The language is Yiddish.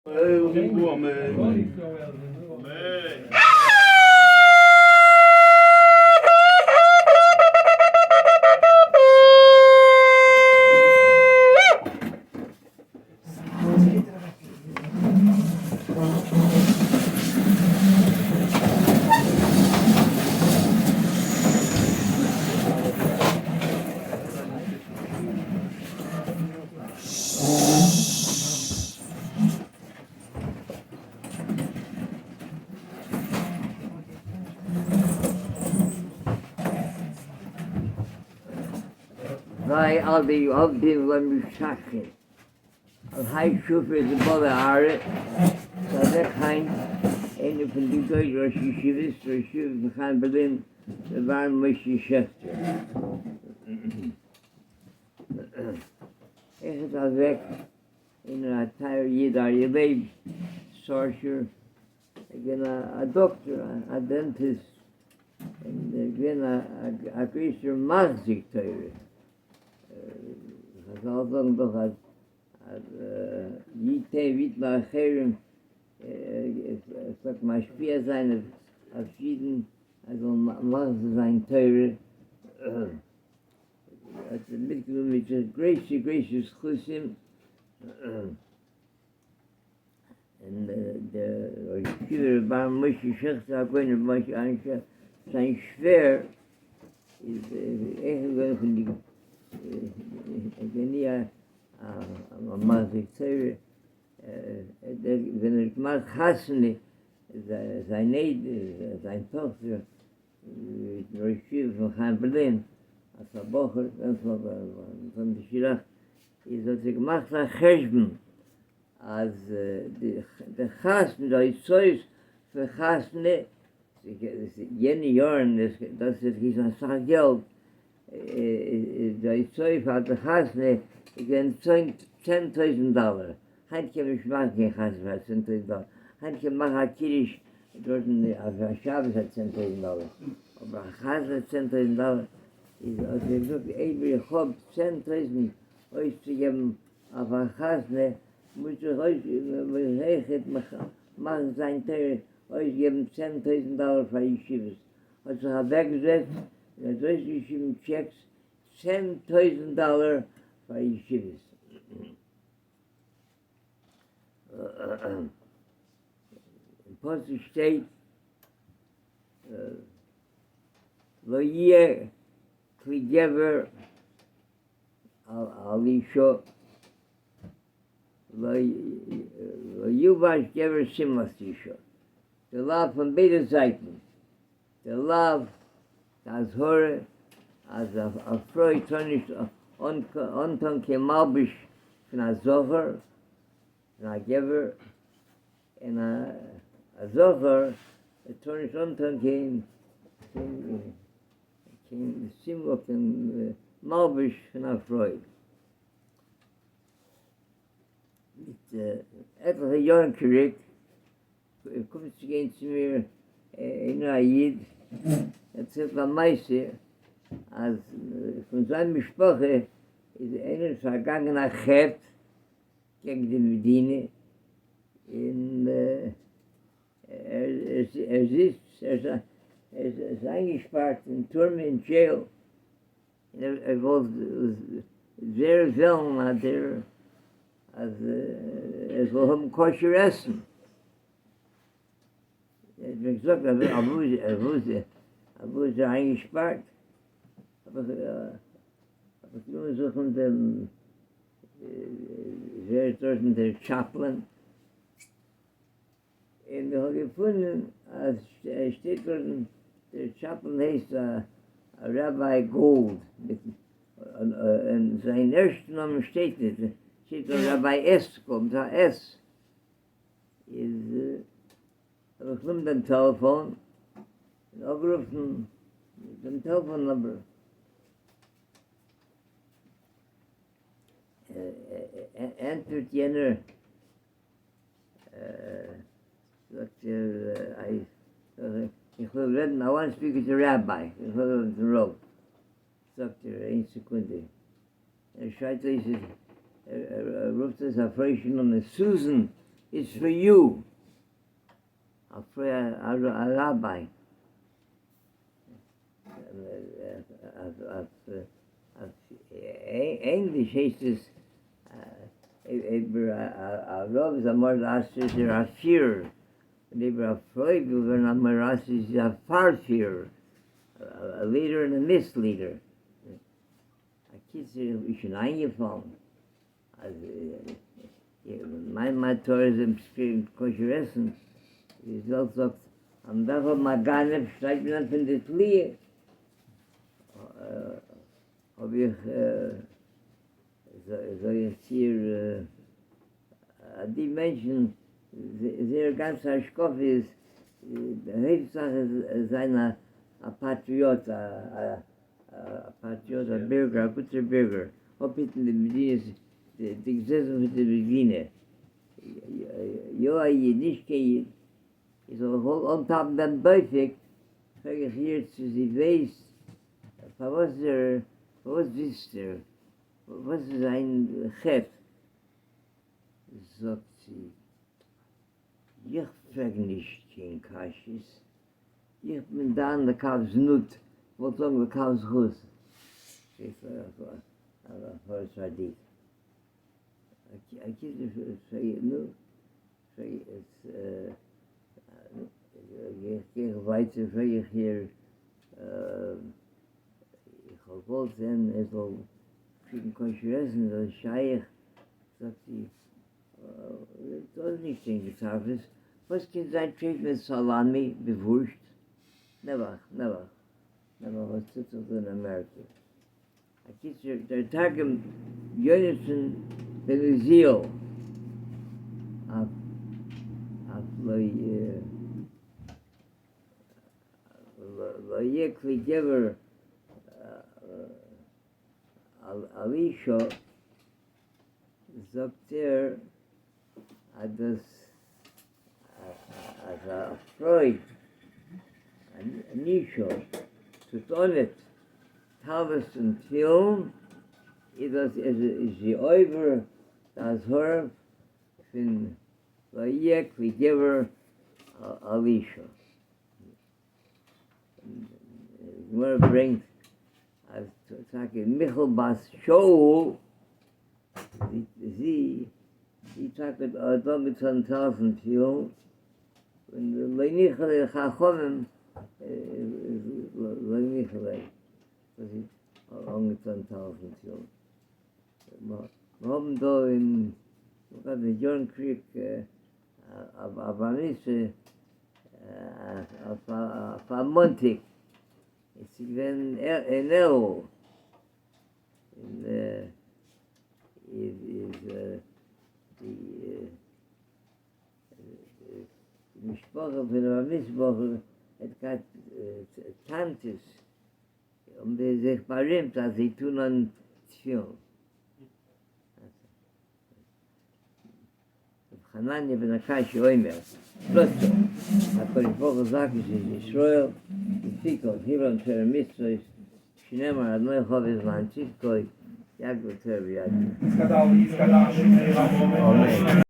אמן. זיי אל די עובדים לא משתכחין, אז היי שופר איז די בעלי הארץ, ס'איז אוועק היינט איינער פון די גדולי ראשי ישיבות, ראש ישיבה פון חיים בערלין, ר' אהרן משה שעכטער. איך איז אוועק איינער א טייער איד אריה לייב סארשער, ער איז געווען א דאקטער א dentist, און ער איז געווען א גרויסער מחזיק תורה, חזל זאגן דאך אז אז יתן ויתן לאחרים, עס פלעגט משפיע זיין אויף אידן אז זאלן מחזיק זיין תורה. האט ער מיטגענומען מיט זיך גרויסע גרויסע זכותים, און דער ראש ישיבה רבי אהרן משה שעכטער הגאון רבי משה אהרן שעכטער זיין שווער איז אויך געווען פון די גאוני המחזיק תורה, ווען ער האט געמאכט חתונה זיין זיין טאכטער מיטן ראש ישיבה פון חיים בערלין אלס א בחור ווען די שידוך איז האט ער געמאכט א חשבון אז די חתונה די הוצאות פון חתונה יענע יארן דאס איז געווען אסאך געלט די הוצאה פאר די חתונה איז געווען 10,000 דאלער היינט קען מען נישט מאכן קיין חתונה פאר 10,000 דאלער היינט קען מען מאכן א קידוש דארטן אויף א שבת פאר 10,000 דאלער, אבער א חתונה 10,000 דאלער איז האט ער געזאגט אייב איך האב 10,000 אויסצוגעבן אויף א חתונה מוז איך אויכעט מאכן זיין תורה אויסגעבן 10,000 דאלער פאר ישיבות, האט זיך אוועקגעזעצט און האט אויסגעשריבן טשעקס 10,000 דאלער פאר ישיבות. אין פסוק שטייט לא יהיה כלי גבר על אישה לא ילבש גבר שמלת אישה, די לאו פון ביידע זייטן, די לאו די אזהרה אז א פרוי טאר נישט אנטון קיין מלבוש פון א זכר, פון א גבר, און א זכר טאר נישט אנטון קיין שמלה קיין מלבוש פון א פרוי. מיט עטליכע יארן צוריק קומט צו גיין צו מיר איינער א איד, דערציילט א מעשה אז פון זיין משפחה איז איינער פארגאנגען א חטא קעגן די מדינה, און ער זיצט, ער איז איינגעשפארט אין טורמע אין jail, און ער וואלט זייער וועלן אז דער אז ער זאל האבן כשר עסן. ער האט מיר געזאגט אז אוואו איז ער איינגעשפארט, האב איך גענומען זוכן דעם ווער איז דארטן דער chaplain, און איך האב געפונען אז ער שטייט דארטן, דער chaplain הייסט א ראביי גאלד, און זיין ערשטן נאמען שטייט נישט, שטייט נאר ראביי עסקא מיט א S, איז האב איך גענומען דעם טעלעפאן און אפגערופן דעם טעלעפאן number. ענטפערט יענער, זאגט ער, איך וויל רעדן, I want speak with rabbi, איך וויל רעדן מיטן רב. זאגט ער, איין סעקונדע. ער שרייט אויס, ער רופט אויס א פרוי'שע נאמען, סוזען! It's for you. א פרוי א ראביי. אויף ענגליש הייסט עס אויב א רב איז א מרא דאתרא איז ער א פירער, און אויב א פרוי וויל ווערן א מרא דאתרא איז זי א פארפירער, א leader און א misleader. הקיצור איך בין שוין איינגעפאלן אז מיין מטרה איז אים צו פירן כשר עסן, ווי די וועלט זאגט אז מען דארף האבן א גנב שטייגט מען אן פון די תליה, האב איך זאג איך צו איר אז די מענטשן זייער גאנצע השקפה איז די הויפט זאך איז זיין א פאטריאט א א פאטריאט א בירגער א גוטער בירגער אפהיטן די מדינת די געזעצן פון די מדינה יא א איד נישט קיין איד איך זאל זיך אנטאפן דעם דופק פרעג איך איר צו זי ווייסט פארוואס ער פארוואס זיצט ער וואס איז זיין חטא זאגט זי איך פרעג נישט קיין קשיות איך בין דן לכף זנות, כ'וואלט זאגן לכף זכות, פאר צדיק. גיי איך ווייטער פרעג איך איר, איך האב געוואלט זען ער זאל קריגן כשר עסן, איז דאס שייך? זאגט זי, דאס איז נישט קיין געצאפעס, וואס קען זיין טרייף מיט סאלאמי מיט ווארשט? נעבעך נעבעך נעבעך וואס טוט זיך דא אין אמעריקע. הקיצור דער תרגום יונתן בן עוזיאל אויף אויף לא יהיה כלי גבר על אשה זאגט ער אז דאס אז א פרוי אן אשה טוט אן טלית און תפילין איז דאס איז זי עובר די אזהרה פון לא יהיה כלי גבר על אשה. די גמרא ברענגט אז טאקע מיכל בת שאול זי זי טאקע האט אנגעטון טלית און תפילין, און לא ניחא ליה לחכמים לא ניחא ליה וואס זי האט אנגעטון טלית און תפילין. מיר האבן דא אין דזשאן קריק א בר מצוה אויף א מאנטאג, עס איז געווען אין אלול, און איז די משפחה פון די בר מצוה בחור האט געהאט טאנטעס, האבן זיי זיך בארימט אז זיי טון אן תפילין. רבי חנניה בן עקשיא אומר, רצה הקדוש ברוך הוא לזכות את ישראל, לפיכך הרבם תורה ומצוות, שנאמר אדני חפץ למען צדקו, יגדיל תורה ויאדיר. יתגדל ויתקדש שמיה רבא אמן.